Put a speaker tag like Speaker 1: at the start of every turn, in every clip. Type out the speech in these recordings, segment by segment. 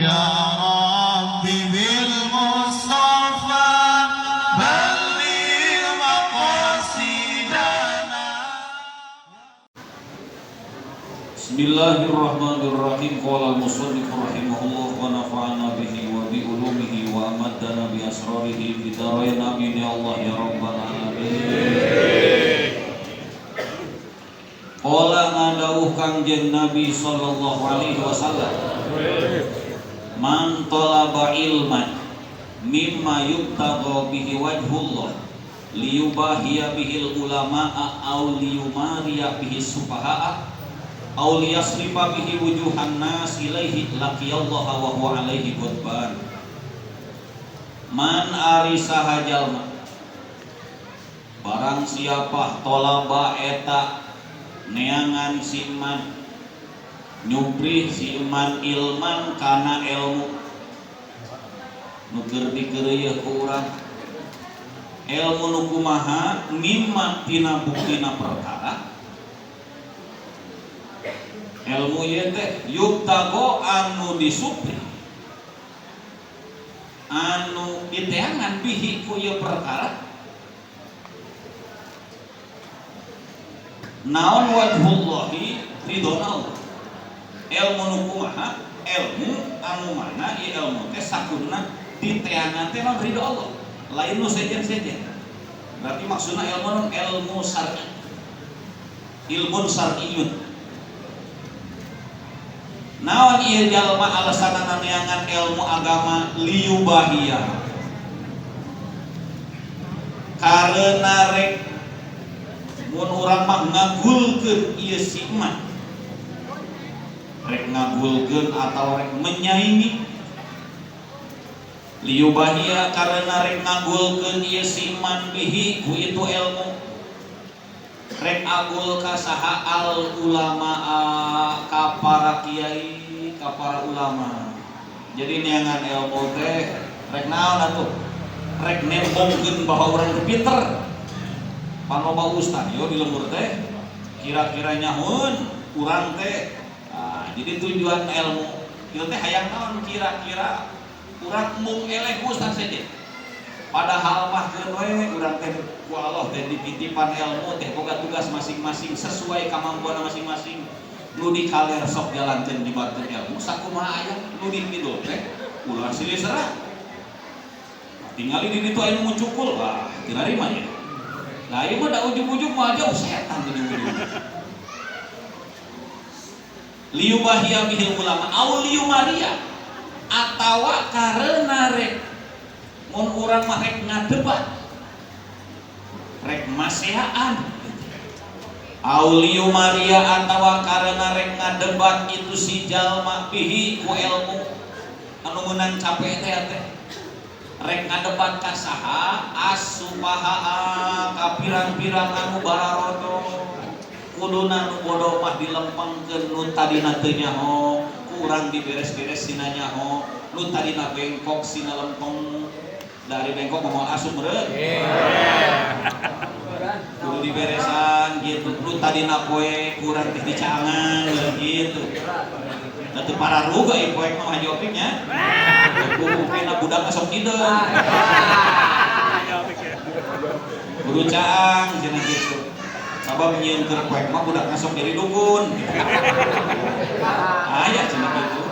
Speaker 1: يا رب بالمصطفى بلغ مقاصدنا.
Speaker 2: Bismillahirrahmanirrahim. Qala al-musannif rahimahullah wa nafa'ana bihi wa bi ulumihi wa amaddana bi asrarihi fid dharain, amin ya Allah ya rabbal alamin. Qala, ngadawuh Kangjeng Nabi sallallahu alaihi wasallam, man talaba ilman mimma yubtagha bihi wajhullah liyubahiya bihil ulama'a aw liyumariya bihi sufaha'a aw liyasrifa bihi wujuhan nas ilaihi laqiyallaha wa huwa alaihi ghadban. Man, ari saha jalma, barang siapa, tolaba, eta neangan si man, nyuprih si man, ilman, kana ilmu nu keur dikeureuyeun ku urang, ilmu nu kumaha, mimma, tina buktina perkara ilmu ieu teh, yubtago, anu disupri, anu diteangan, bihi, ku ieu perkara, naon, wajhullahi, ridhona Allah. Ilmu nu kumaha, ilmu anu mana ieu ilmu teh sakuduna diteangan teh naon, ridho Allah, lain nu sejen-sejen. Berarti maksudna ilmu non ilmu syar'i, ilmun syar'iyyun. Naon ieu jalma alasanana neangan ilmu agama? Liyubahia, karena rek mun urang mah ngagulkeun ieu si iman, rek ngagulkeun atau rek menyaingi. Liyubahia, karena rek ngagulkeun ieu si iman, bihi, ku itu ilmu, rek agul ka saha, al ulama, ka para kiai, ka para ulama. Jadi neangan ilmu teh rek naon atuh? Rek nembongkeun bahwa urang teh pinter, pan loba ustad yo di lembur teh, kira-kira nyahoeun urang teh. Nah, jadi tujuan ilmu itu teh hayang naon, kira-kira urang mung eleh ku ustad saja. Padahal mah keun we urang teh ku Allah teh dititipan ilmu teh boga tugas masing-masing sesuai kemampuan masing-masing. Nu di kaler sok jalankeun, nyebarkeun ilmu sakumaha aya, nu di kidul teh ulah silih serah. Tingali di ditu aya nu mucukul, wah, teu narima ya. Nah, ieu mah da ujug-ujug mah jauh setan ujug-ujug. Liyubahia bihil ulama au liyumaria, atawa karena rek mun urang mah rek ngadebat, rek maseaan. Au liyumaria, atawa karena rek ngadebat itu si jalma, bihi, ku ilmu anu meunang capek teh teh, rek ngadebat ka saha, asupaha, ka pirang-pirang anu bararodo. Kuduna nu bodoh mah dilempengkeun, nu tadina teu nyaho kurang diberes-beres sina nyaho, nu tadina bengkok sina lempeng, dari bengkok ngomong asup meureun kudu diberesan gitu, nu tadina poe kurang teh dicaangan gitu. Da teu pararuga ieu poek mah, Haji Opik nya. Kudu budak sok hideung. Kudu caang cenah gitu. Sabab nyieun keur poek mah budak sok jadi dukun. Aya cenah gitu.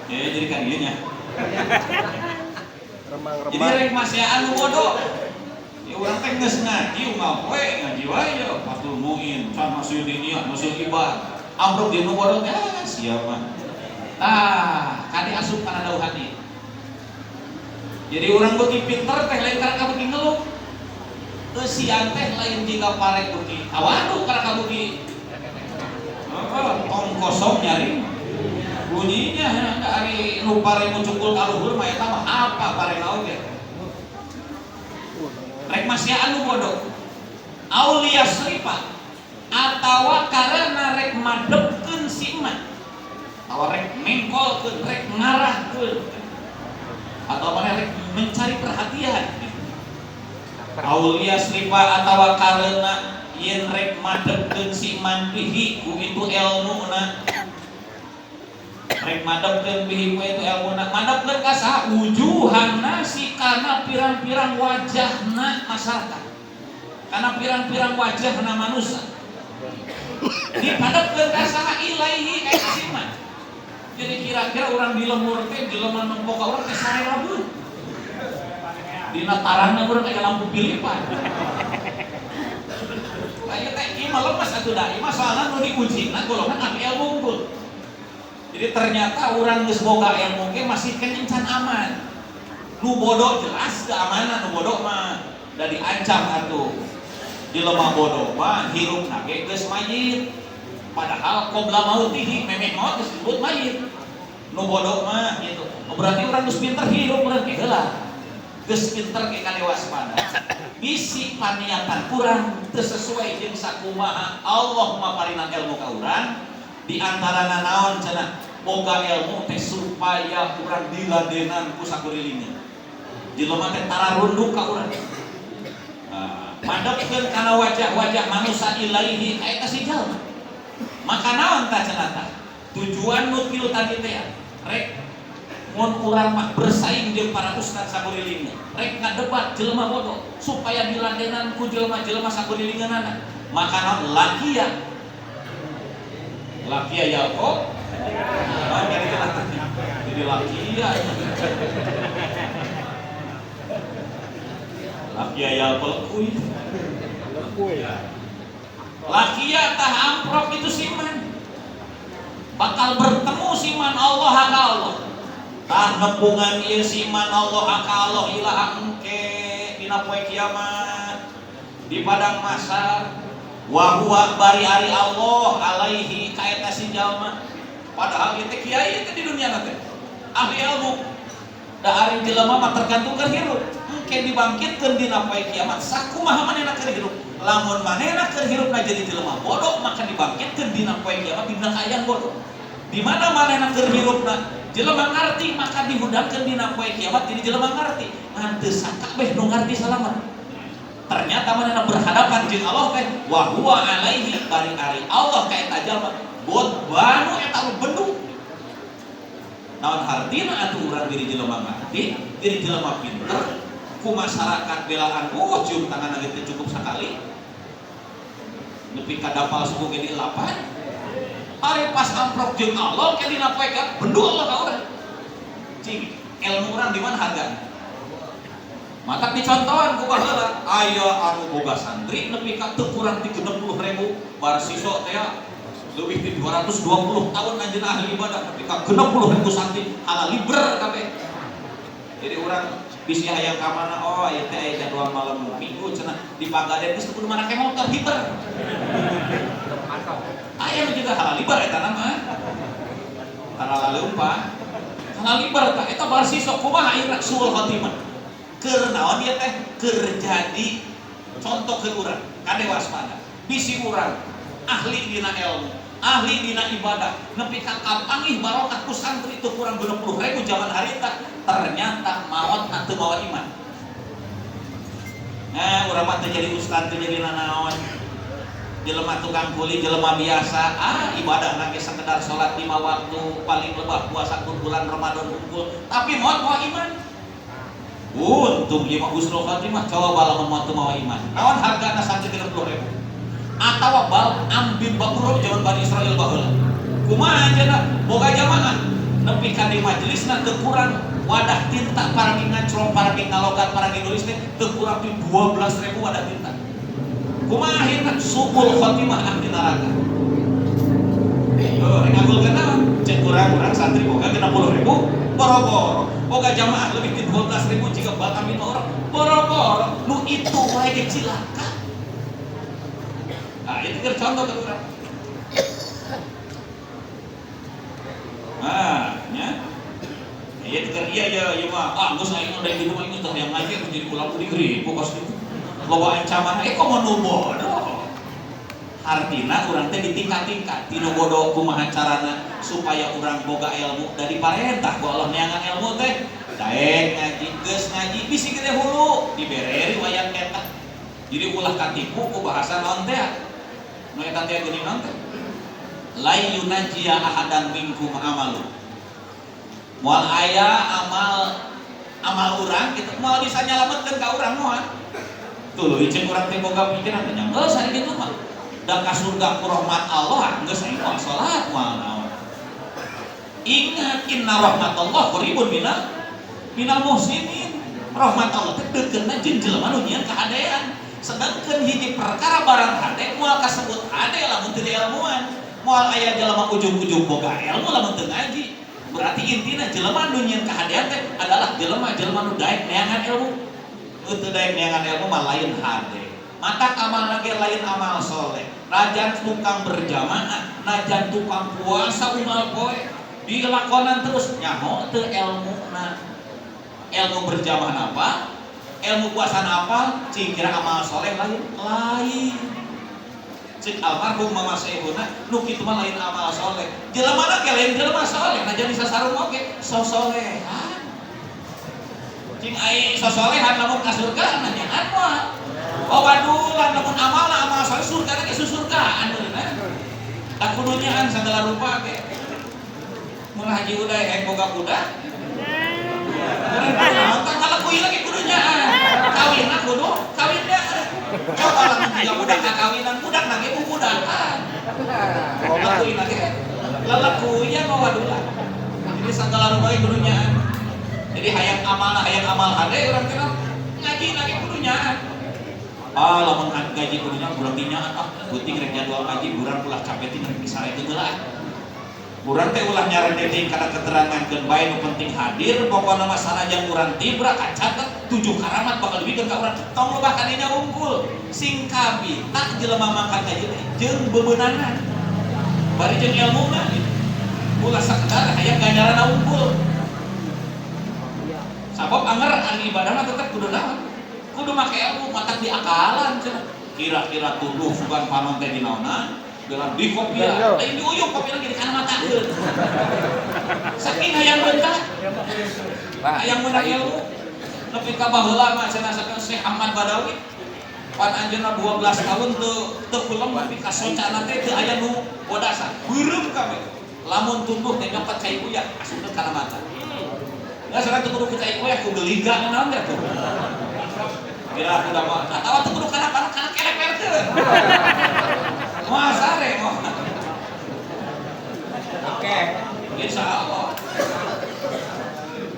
Speaker 2: Ya jadi kan ieu nya.
Speaker 3: Remang-remang.
Speaker 2: Jadi rek maseaan nu bodoh. Ya urang teh geus ngaji unggal poe, ngaji wae ya Fathul Muin, can hasil diniyah, hasil ibad. Ambruk di nu bodoh teh, ah, siapa? Tah, kade asup kana dawuhan ieu. Jadi urang beuki pinter teh lain karena beuki ngeluh. Eusian teh lain jika pare beuki tawadu karena beuki tong kosong nyari bunyinya ya, ari nu pare mucukul ka luhur mah eta mah apa pare naon ge. Rek masiaan nu bodoh. Au liyasrifa, atawa karena rek madepkeun si emak, atawa rek mengkolkeun, rek ngarahkeun, atau mana rek mencari perhatian. Au liyasrifa, atawa karena yen rek madepkeun si man, bihi, ku itu ilmuna. Rek madepkeun bihi ku itu ilmuna, madepkeun ka saha? Wujuhan nasi, kana pirang-pirang wajahna masyarakat, kana pirang-pirang wajahna manusia. Dipadepkeun ka saha? Ilaihi, ka eta si iman. Jadi kira-kira orang di lembur teh jelema nempo ka urang teh sarerabeun. Dina tarangna urang aya lampu pilipan. Lah, ieu teh ieu mah lemes atuh da, ieu mah soalna nu diujina golongan ahli ilmu unggul. Jadi ternyata orang geus boga ilmu ge masih keneh can aman. Nu bodoh jelas keamanan, nu bodoh mah da diancam atuh. Jelema bodoh mah hirupna ge geus mayit. Padahal qabla mautihi, memeh maut geus disebut mayit. Nu bodoh mah gitu. Oh, berarti orang geus pinter hirup urang ge heula. Geus pinter ge kade waspada. Bisi paniatan kurang teu sesuai jeung sakumaha Allah maparinan ilmu ka urang. Di antarana naon cenah? Boga ilmu teh supaya urang diladenan ku sakurilingan. Jelema teh tararunduk ka urang. Nah, madepkeun kana wajah-wajah manusia ilaihi ka eta si jalma. Maka naon tah cenah tah? Tujuan nu tilu tadi teh ya, rek mun urang mah bersaing jeung para ustad sakurilingna, rek ngadebat jelema bodoh supaya diladenan ku jelema-jelema sakurilinganana. Maka naon? Lakia lakia yalko. Oh, jadi jadi lakia lakia yalko lekui. Lakia tah amprok itu siman bakal bertemu siman Allah ka Allah. Tah nepungan ieu siman Allah ka Allah ilaha engke dina poe kiamat di padang mahsyar, wa huwa bari ari Allah alaihi ka eta si jalma. Padahal ieu teh kiai teh di dunia teh ahli ilmu. Da ari jelema mah tergantung keur hirup. Engke dibangkitkeun dina poe kiamat sakumaha manehna keur hirup. Lamun manehna keur hirupna jadi jelema bodoh, maka dibangkitkeun dina poe kiamat dina kaayaan bodoh. Di mana manehna keur hirupna jelema ngarti, maka dihudangkeun dina poe kiamat jadi jelema ngarti. Ngan teu sakabeh nu ngarti salamet. Ternyata manehna berhadapan jeung Allah teh wa huwa alaihi bari ari Allah ka eta jalma bot banu eta nu bendu. Naon hartina atuh urang diri jelema ngarti, diri jelema pinter, ku masyarakat belaan, cium tangan ge teu cukup sakali. Nepi ka dapal suku ge dielapan. Ari pas amprok jeung Allah ke dina poe kiamat bendu Allah ka urang. Cing, ilmu urang di mana hargana? Matak dicontohan ku baheula, aya anu boga santri nepi ka teu kurang ti 60.000, barsiso teh leuwih ti 220 tahun anjeunna ahli ibadah nepi ka 60.000 santri halaliber kabeh. Jadi urang bisi hayang ka mana, oh ieu teh aya jadwal malam minggu cenah di Pagaden geus kudu make motor hiber. Aya nu juga halaliber eta nama. Tara laleumpah. Halaliber tah eta barsiso kumaha ayeuna suul khotimah. Keur naon ieu teh? Keur jadi contoh ke urang, kade waspada. Bisi urang ahli dina ilmu, ahli dina ibadah, nepi ka kapanggih barokah ku santri itu kurang 60.000 zaman harita, ternyata maot teu mawa iman. Nah, urang mah teu jadi ustad, teu jadi nanaon. Jelema tukang kuli, jelema biasa, ibadah ge sekedar salat 5 waktu, paling lebah puasa bulan Ramadan unggul, tapi maot mawa iman. Untung ieu mah husnul khatimah, coba lamun maot teu mawa iman. Naon hargana santri 30.000? Atawa Bal'am bin Ba'ura zaman Bani Israel baheula. Kumaha anjeunna boga jamaah nepi ka di majelisna teu kurang wadah tinta paragi ngacrong, paragi ngalogat, paragi nulis teh teu kurang ti 12.000 wadah tinta. Kumaha akhirna? Suul khatimah, ahli neraka. Tuh, rek ngagulkeun naon? Cek urang-urang santri boga 60.000 boro-boro. Boga jamaah lebih ti 12.000 jika Bal'am bin Ba'ura boro-boro. Nu itu wae ge cilaka. Nah, itu keur contoh ke urang. Nah, nya. Iya keur iya ya ieu mah, geus aing mah dari rumah ini teh yang ngaji aku jadi ulang di ribu kos itu. Loba ancaman, komo nu bodoh. Artina urang teh ditingkat-tingkat, tinu bodoh kumaha carana supaya urang boga ilmu dari parentah ku Allah neangan ilmu teh. Daek ngaji, geus ngaji bisi gede hulu dibere riwayat eta. Jadi ulah katipu ku bahasa naon teh? Nu eta teh geuning naon teh? La yunajiya ahadan minkum amalu. Moal aya amal amal urang kitu moal bisa nyalametkeun ka urang moal. Tuluy ceuk urang teh boga pikiran teh nya geus ari kitu mah. Da ka surga ku rahmat Allah geus aing moal salat moal naon. Ingat inna rahmatullah qaribun minal minal muhsinin. Rahmat Allah teh deukeutna jeung jelema nu nyieun kahadean. Sedangkan hiji perkara barang hade moal kasebut hade lamun teu dielmuan. Moal aya jelema ujug-ujug boga ilmu lamun teu ngaji. Berarti intina jelema nu nyieun kahadean teh adalah jelema-jelema nu daek neangan ilmu. Nu teu daek neangan ilmu mah lain hade. Matak amal ge lain amal soleh. Najan tukang berjamaah, najan tukang puasa unggal poe, dilakonan terus nyaho teu elmuna. Ilmu berjamaah apa? Ilmu puasa apa? Cing kira amal soleh lain? Lain. Cek almarhum Mama Syekhuna, nu kitu mah lain amal soleh. Jelema ge lain jelema soleh, najan bisa sarung oge sosolehan. Cing ai sosolehan lamun ka surga nanyaan moal. Oh wadulan lamun amal amal soleh surga ge susurgaan beuneuh. Da kudunyaan sagala rupa ge. Mun Haji Uday hayang boga kuda, urang ngalekui lagi kudunyaan. Kawinna kudu kawinnya. Coba lamun jiga budak kawinan budak na ge bubudakan. Lelekui lagi. Lelekuinya mah wadulan. Jadi sagala rupa ge kudunyaan. Jadi hayang amal hayang amal hade urang teh ngaji lagi kudunyaan. Ah lamun gaji kudunya urang dinyaan ah peuting rek jadwal ngaji urang ulah capek teh rek disarekeun heula. Urang teh ulah nyarende kana keterangan keun bae nu penting hadir pokona mah sanajan urang tibra kacatet 7 karamat bakal dibikeun ka urang tong loba kadinya unggul sing kabita jelema mangkat ngaji teh jeung bebeunangan bari jeung ilmuna gitu. Ulah sakedar hayang ganjaranna unggul. Sabab anger ari ibadah mah tetep kudu naon? Kudu make ilmu matak diakalan cenah. Kira-kira tuduh sugan panon teh dinaonan gelar di kopiah, lain diuyup kopi lagi di kana matakeun. Saking hayang beunta, hayang meunang ilmu. Nepi ka baheula mah cenah sakeun Syekh Ahmad Badawi. Pan anjeunna 12 tahun teu teu kulem nepi ka socana teh teu aya nu bodasan. Beureum kabeh. Lamun tunduh teh nyokot cai uyah asupkeun kana mata. Nggak salah teu kudu ku cai uyah ku geliga naon teh tuh. Kira aku udah mau atawa teu kudu kana kana kana kelek-kelekkeun. Moal sare moal.
Speaker 3: Oke.
Speaker 2: Insya Allah.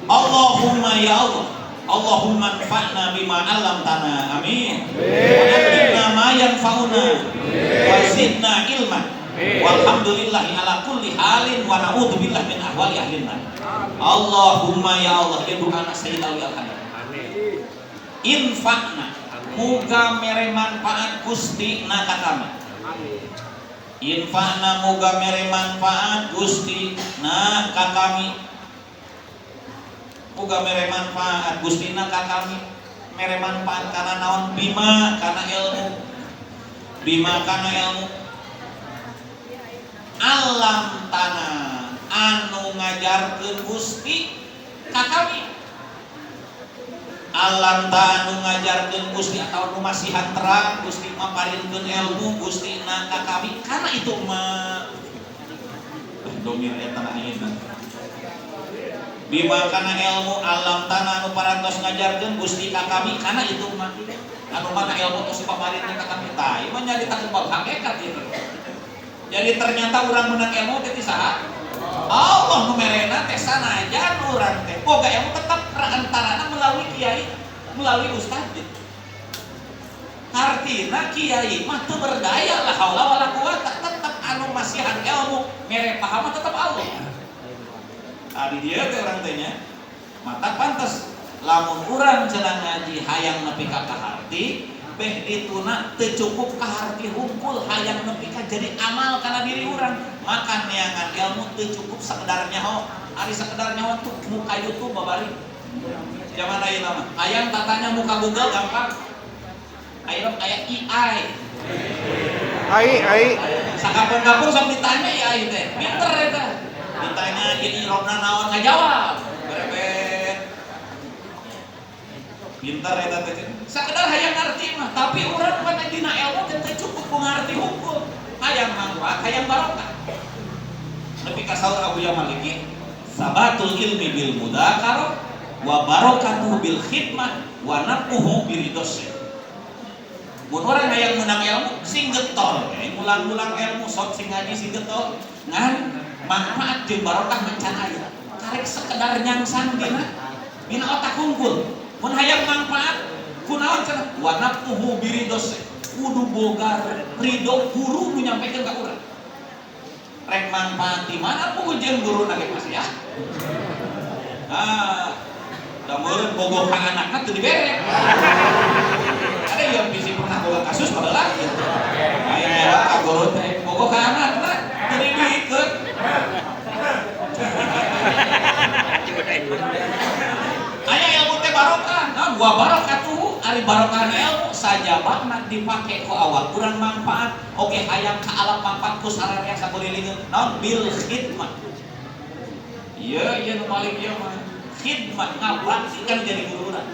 Speaker 2: Allahumma ya Allah. Allahumma anfa'na bima 'allamtana. Amin. Wa 'allimna ma yanfa'una. Wa zidna ilman. Walhamdulillahi ala kulli halin wa na'udzubillah min ahwali ahlin nar. Allahumma ya Allah ya doana Sayyid Alwi Al-Haddad.
Speaker 3: Amin.
Speaker 2: Infakna muga mere manfaat Gusti na ka kami.
Speaker 3: Amin.
Speaker 2: Infakna muga mere manfaat Gusti na ka kami. Muga mere manfaat Gusti na ka kami. Mere manfaat kana naon bima kana ilmu. Bima kana ilmu. Alam tanah anu ngajarkeun Gusti ka kami. Alam ta anu ngajarkeun Gusti atau nu masihan terang Gusti maparinkeun ilmu Gusti na ka kami karena itu mah domir eta na ayeuna. Bima kana ilmu alam tanah anu parantos ngajarkeun Gusti ka kami karena itu mah anu mana ilmu tos dipaparinkeun ka kami tah ieu mah nyaritakeun bab hakikat ieu. Jadi ternyata urang menang ilmu teh ti saha? Allah nu merena teh sanajan urang teh boga ilmu tetap perantarana melalui kiai, melalui ustad gitu. Artina kiai mah teu berdaya lah haula wala quwata, tetep anu masihan ilmu mere paham mah tetep Allah. Tadi dia teh urang teh nya mata pantes lamun urang cenah ngaji hayang nepi ka kaharti beh dituna teu cukup kaharti hungkul hayang nepi ka jadi amal kana diri urang maka neangan ilmu teu cukup sekedar nyaho ari sekedar nyaho tuh muka YouTube babari zaman ayeuna mah hayang tatanya muka Google gampang ayeuna aya AI
Speaker 4: Ai, ai.
Speaker 2: Sakampung-kampung sok ditanya AI teh pinter eta ditanya ieu irobna naon ngajawab berebet pinter eta teh sakedar hayang ngarti mah tapi urang mah dina ilmu teh teu cukup ku ngarti hukum hayang manfaat hayang barokah nepi ka saur Abu Yamaliki Sabatul ilmi bil mudzakarah wa barakatuhu bil khidmah wa nafuhu biridhos. Mun urang hayang menang ilmu sing getol, ngulang-ngulang ilmu sok sing ngaji sing getol, ngan manfaat jeung barokah mah can aya. Karek sekedar nyangsang dina otak hungkul. Mun hayang manfaat kunaon cenah wa nafuhu biridhos, kudu boga ridho guru nu nyampekeun ka urang. Rek manfaat di mana puguh jeung guru ge masih ya. Ah, da meureun bogoh ka anakna teu dibere. Ada yang bisi pernah boga kasus baheula gitu. Aya nyewa ka guru teh bogoh ka anakna teu dibikeun. Aya ilmu teh barokah, naon wa barakatuhu ari barokahna ilmu sajabana dipake ku awak kurang manfaat. Oke hayang ka alam manfaat ku sararea sakulilingeun naon bil khidmah. Ieu ieu nu paling ieu mah khidmat ngabakti kan jadi guru urang.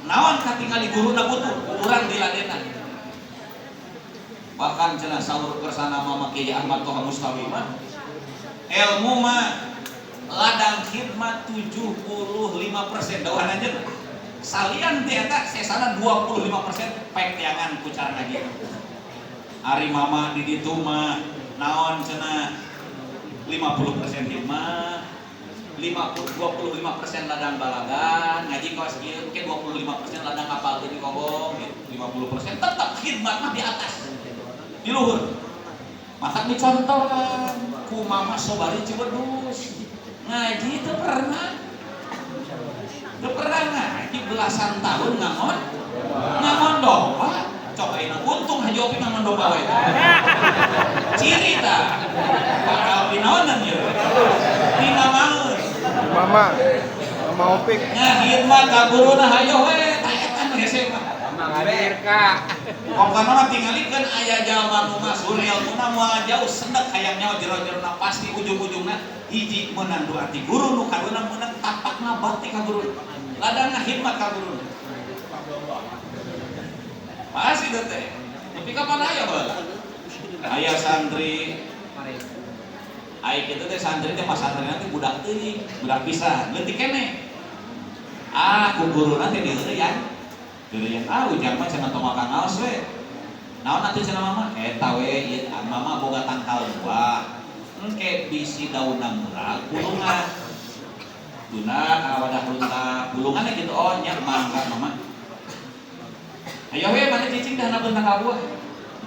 Speaker 2: Naon katingali guruna butuh urang diladena. Bahkan cenah saur kersana Mama Kiai Ahmad Toha Mustawi mah ilmu mah ladang khidmat 75% dawan aja. Salian teh eta sesana 25% pek tiangan ku cara ngaji. Ari mama di ditu mah naon cenah 50% khidmat, 25% ladang balagan, ngaji kawas kieu ke 25% ladang kapal di kobong gitu. 50% tetap khidmat mah di atas. Di luhur. Maka dicontohan ku mama Sobari Cibedus. Ngaji teu pernah. Teu pernah ngaji belasan tahun ngangon domba. Coba ini untung Haji Opi ngangon domba wae. Ciri tah. Bakal pinaonan ieu. Pinamaeun.
Speaker 4: Mama. Mama Opik.
Speaker 2: Ngahidmat ka guruna hayo we tah eta nu hese mah. Pokona mah tingalikeun aya jalma nu masuk ilmuna moal jauh sendek hayang nyawa jero-jerona pasti ujung-ujungna hiji meunang doa ti guru nu kaduna meunang tapak ngabakti ka guru. Ladang ngahidmat ka guru. Pasti teh. Tapi kapan aya baheula? Aya santri ai kitu teh santri teh pasantren teh budak teuing, budak pisan, leutik keneh. Ah, ku guruna teh diheureuyan. Diheureuyan ah ujang mah cenah tong makan naos we. Naon atuh cenah mama? Eta we ieu mama boga tangkal buah. Engke bisi daunna murag pulungan. Duna ka wadah runtah, pulungan gitu oh nya mangga mama. Ayo we mana cicing dah handapeun tangkal buah.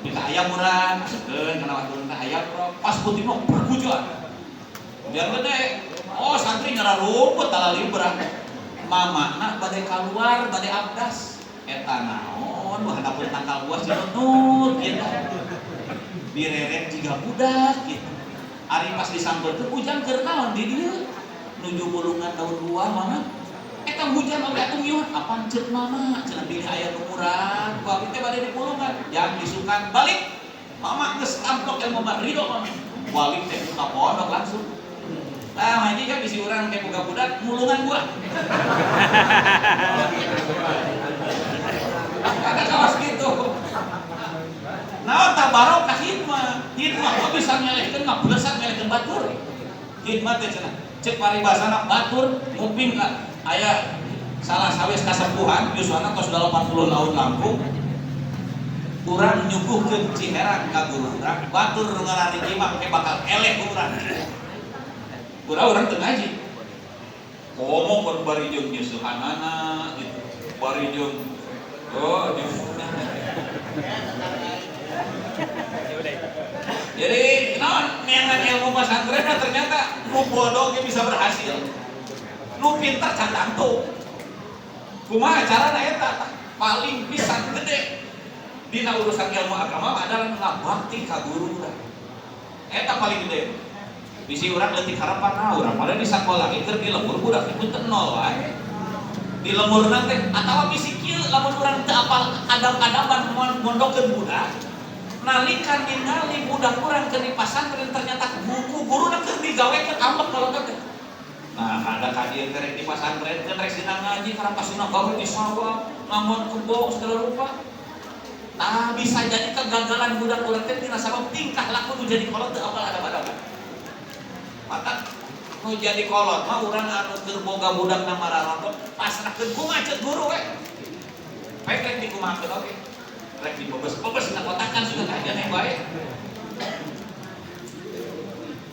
Speaker 2: Tapi ka ayam murah, masukkeun kana wadah runtah ayam pas putih mah bergujuan. Biar gede. Oh santri nyara rumput tala libra. Mama nak bade keluar, bade abdas. Eta naon, wah handapeun tangkal buah cinunut gitu. Direret jiga budak gitu. Ari pas disampeurkeun ujang keur naon di dieu? Nuju mulungan daun buah mama. Eta hujan oge atuh ngiuhan apaan ceuk mama cenah bilih aya nu murah ku abdi teh bade dipulungan jang disukan balik mama geus amplok ilmu mah ridho mama balik teh ka pondok langsung. Tah mah kan bisi urang teh boga budak mulungan buah. Ada kawas gitu. Naon tah barokah khidmat. Khidmat mah bisa ngelehkeun ngablesak ngelehkeun batur. Khidmat teh cenah ceuk paribasana batur nguping ka aya salah sawis kasepuhan yuswana tos 80 tahun langkung urang nyuguhkeun ciherang ka guru urang batur nu ngaran imam ke bakal eleh ku urang. Urang teu ngaji. Ngomong bari jeung nyeusehanana gitu. Bari jeung oh jeung Jadi naon neangan ilmu pesantren ternyata nu bodoh ge bisa berhasil. Nu pintar can tangtu. Kumaha carana eta paling bisa gede dina urusan ilmu agama adalah ngabakti ka guru urang. Eta paling gede. Bisi urang leutik harapan ah urang pada di sakola ge keur di lembur budak teh punten nol wae. Di lemburna teh atawa bisi kieu lamun urang teu apal adab-adaban mondokkeun budak. Nalika ningali budak urang keur di pasantren ternyata buku guruna keur digawekeun ambek kalau teh. Nah, ada ka dieu teh rek di pasantren teh rek sina ngaji karena pasuna gawe di sawah, ngangon kebo segala rupa. Nah, bisa jadi kegagalan budak urang teh tina sabab tingkah laku nu jadi kolot teu apal adab-adaban. Maka Nu jadi kolot mah urang anu keur boga budakna mararontok pasrahkeun kumaha ceuk guru we. Baik rek dikumahakeun oge. Rek dibebes-bebes na kotakan sudah kajian yang baik.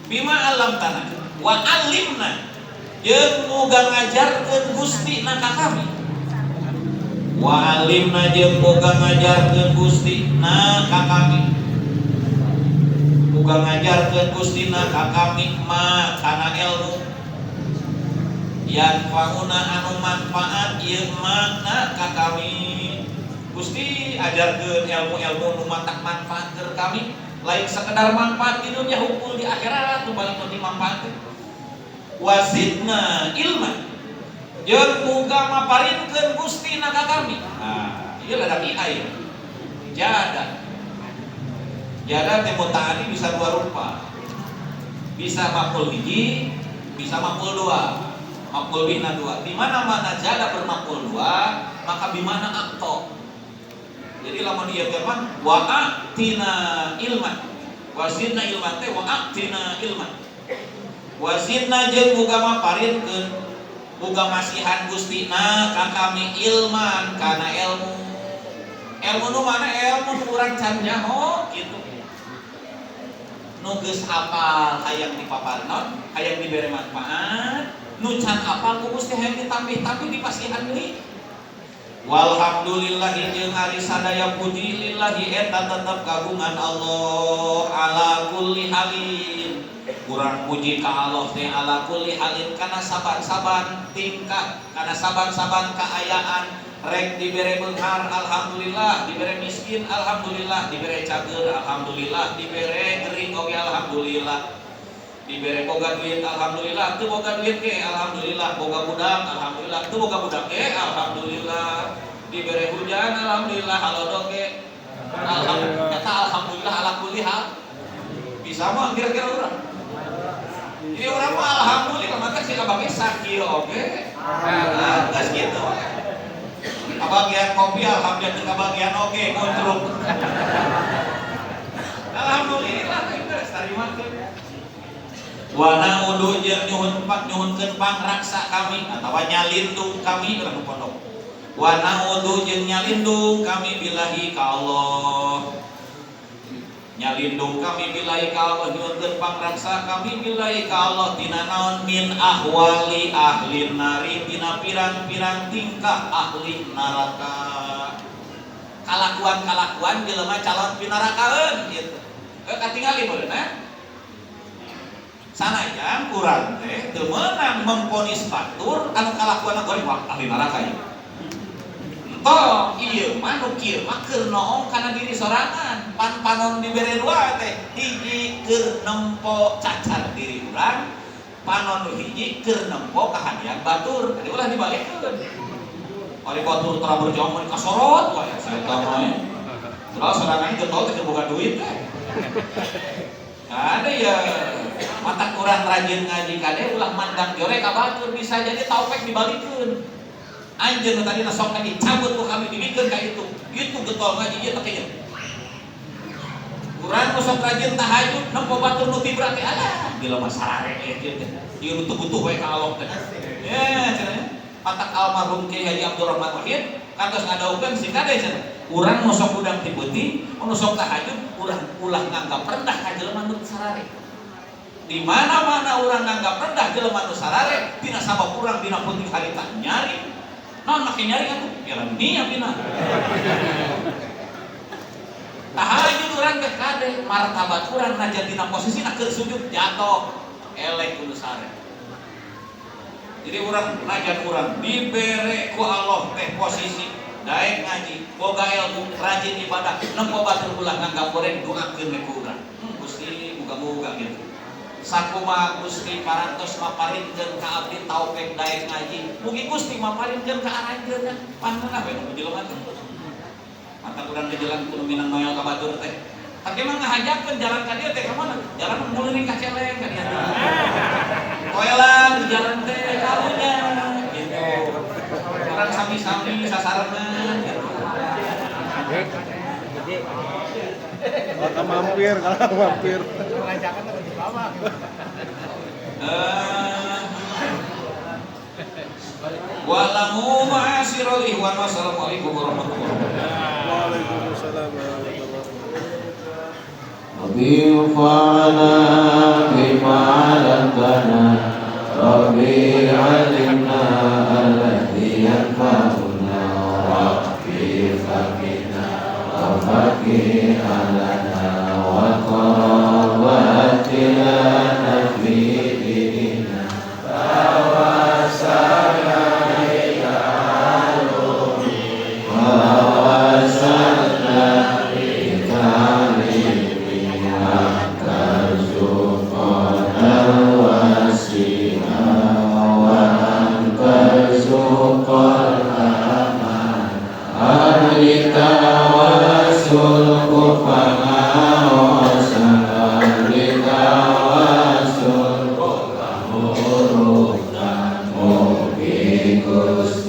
Speaker 2: Bima alam tanah wa alimna jeung muga ngajarkeun Gusti na ka kami. Wa alimna jeung muga ngajarkeun Gusti na ka kami. Muga ngajarkeun Gusti na ka kami ma kana ilmu yanfauna anu manfaat ieu makna ka kami. Gusti ajarkeun ilmu-ilmu nu matak manfaat keur kami, lain sekedar manfaat di dunia hukul di akhirat nu paling penting manfaat. Wazidna ilma jeung muga maparinkeun Gusti na ka kami. Nah, ieu lada ieu jada. Jada teh mutaaddi bisa dua rupa. Bisa maf'ul hiji, bisa maf'ul dua. Maf'ul bihna dua. Di mana mana jada bermaf'ul dua, maka bimana akto. Jadi lamun ieu teh mah wa a'tina ilman. Wazidna ilman teh wa a'tina ilman. Wazidna jeung muga maparinkeun muga masihan Gusti na ka kami ilman kana ilmu. Ilmu nu mana ilmu nu urang can nyaho kitu. Nu geus apal hayang dipaparnon, hayang dibere manfaat, nu can apal ku Gusti hayang ditambih-tambih dipasihan deui. Walhamdulillahi jeung ari sadaya puji lillahi eta tetep kagungan Allah ala kulli halin. Kurang puji ka Allah teh ala kulli halin kana saban-saban tingkah, kana saban-saban kaayaan. Rek dibere beunghar alhamdulillah, dibere miskin alhamdulillah, dibere cager alhamdulillah, dibere gering oge alhamdulillah. Dibere boga duit alhamdulillah, teu boga duit ge alhamdulillah, boga budak alhamdulillah, teu boga budak ge alhamdulillah. Dibere hujan alhamdulillah, halodo ge alhamdulillah. Eta alhamdulillah ala kulli hal. Bisa mah kira-kira urang. Jadi urang mah alhamdulillah maka si abang ge sakieu oge. Alhamdulillah geus kitu we. Kabagian kopi alhamdulillah teu kabagian oge nguncruk. Alhamdulillah geus tarimakeun. Wa na'udzu jeung nyuhun pak nyuhunkeun pangraksa kami atawa nyalindung kami urang pondok. Wa na'udzu jeung nyalindung kami billahi ka Allah. Nyalindung kami billahi ka Allah nyuhunkeun pangraksa kami billahi ka Allah tina naon min ahwali ahli nari tina pirang-pirang tingkah ahli neraka. Kalakuan-kalakuan jelema calon pinarakaeun gitu. Katingali meureun. Sanajan urang teh teu meunang memvonis batur anu kalakuanna goreng wah ahli neraka ieu. Entong ieu mah nu kieu mah keur noong kana diri sorangan, pan panon dibere dua teh hiji keur nempo cacar diri urang, panon nu hiji keur nempo kahadian batur. Jadi ulah dibalikeun. Ari batur tara berjuang mun kasorot wae saya mah. Terus sorangan getol teh boga duit teh. Ada ya mata kurang rajin ngaji kade ulah mandang jore ka batur bisa jadi taufik dibalikeun. Anjeun tadi sok ngaji cabut ku kami dibikeun ka itu. Itu getol ngaji ieu teh kieu. Urang nu sok rajin tahajud nempo batur nu tibra teh alah bila mah sarare ieu teh. Ieu nu teu butuh we ka Allah teh. Ya cenah. Patak almarhum Kiai Haji Abdurrahman Wahid kantos ngadawuhkeun sing kade cenah. Urang nu sok hudang ti peuting, nu sok tahajud urang ulah nganggap rendah ka jelema nu sarare. Di mana-mana urang nganggap rendah jelema nu sarare, tina sabab urang dina peuting harita nyari. Naon make nyari atuh? Piala dunia bina. Tahajud urang teh kade martabat urang najan dina posisina keur sujud jatuh elek kudu sare. Jadi urang najan urang dibere ku Allah teh posisi daek ngaji, boga ilmu, rajin ibadah, nempo batur ulah nganggap goreng doakeun we ku urang. Gusti muga-muga gitu. Sakumaha Gusti parantos maparinkeun ka abdi taufik daek ngaji, mugi Gusti maparinkeun ka aranjeunna pangeunah we nu jelema teh. Mata urang di jalan kudu minang noel ka batur teh. Tapi emang ngahajakeun jalan ka dieu teh ka mana? Jalan muleuring ka celeng ka dieu. Toelan di jalan teh karunya gitu. Urang sami-sami sasarengan gitu.
Speaker 4: Kalau mampir, kalau mampir.
Speaker 1: Pengajakan harus di bawah.
Speaker 2: Eh, wa'lamu ma'asyiral ikhwan, wassalamualaikum warahmatullahi wabarakatuh.
Speaker 4: Waalaikumsalam warahmatullahi wabarakatuh.
Speaker 1: ربي انفعنا بما علمتنا، ربي علمنا الذي ينفعنا، ربي فقنا وفقه لنا وقرابات لنا في ديننا توسلنا بتعلم ووصلنا بتعليم ترزقنا الواسعة وأن ترزق الأمان أهل تواصل أهل تواصل. Mugi Gusti.